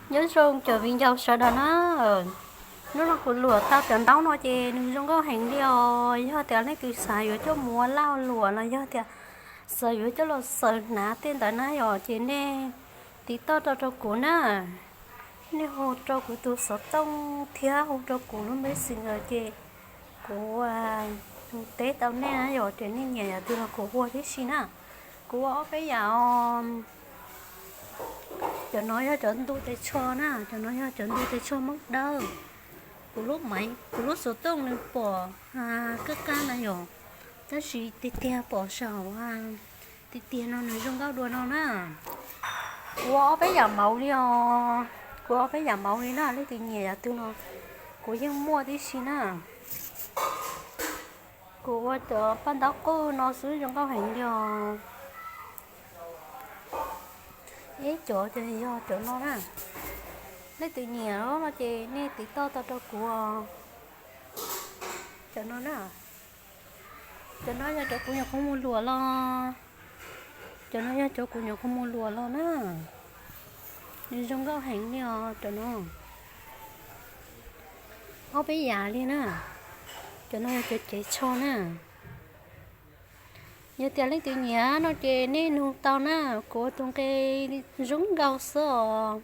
Nyob zoo cov viv ncaus sawv daws na, hnub no kuv luam tau cov ntaub no ces nws zoo nkauj heev li os. Yog tias leej twg xav yuav coj mus ua lau luam los yog tias xav yuav coj los xaws hnav tej ntawd na yom, ces nej tiv toj rau rau kuv na. Nej hu rau kuv tus xov tooj thiab hu rau kuv lub Messenger ces kuv teb tau nej na yom, ces nej nyiam yam twg los kuv ua tib si na. Kuv ua ob peb yam os. Cov no yog cov ntu tes tsho na, cov no yog cov ntu tes tsho Hmoob Dawb. Kuv lub maiv, kuv lub xov tooj nws pom kaj qab na yom, tab sis tiag tiag pom saum tiag tiag no nws zoo nkauj dua no na. Kuv ua ob peb yam mauv li os, kuv ua ob peb yam mauv li na, leej twg nyiam yam twg no kuv yeej muaj tib si na. Kuv ua cov paj ntaub qwj no xwb zoo nkauj heev li os. Ib cov ces yog cov no na, leej twg nyiam no ces nej tiv toj tau rau kuv os. Cov no na, cov no yog cov kuv nyuam qhuav mus luam los, cov no yog cov kuv nyuam qhuav mus luam los na. Nws zoo nkauj heev li os cov no. Ob peb yam li na, cov no yog cov cev tsho na. Yog tias leej twg nyiam no ces nej nug tau na, kuv ua tus nqe zoo nkauj xwb os.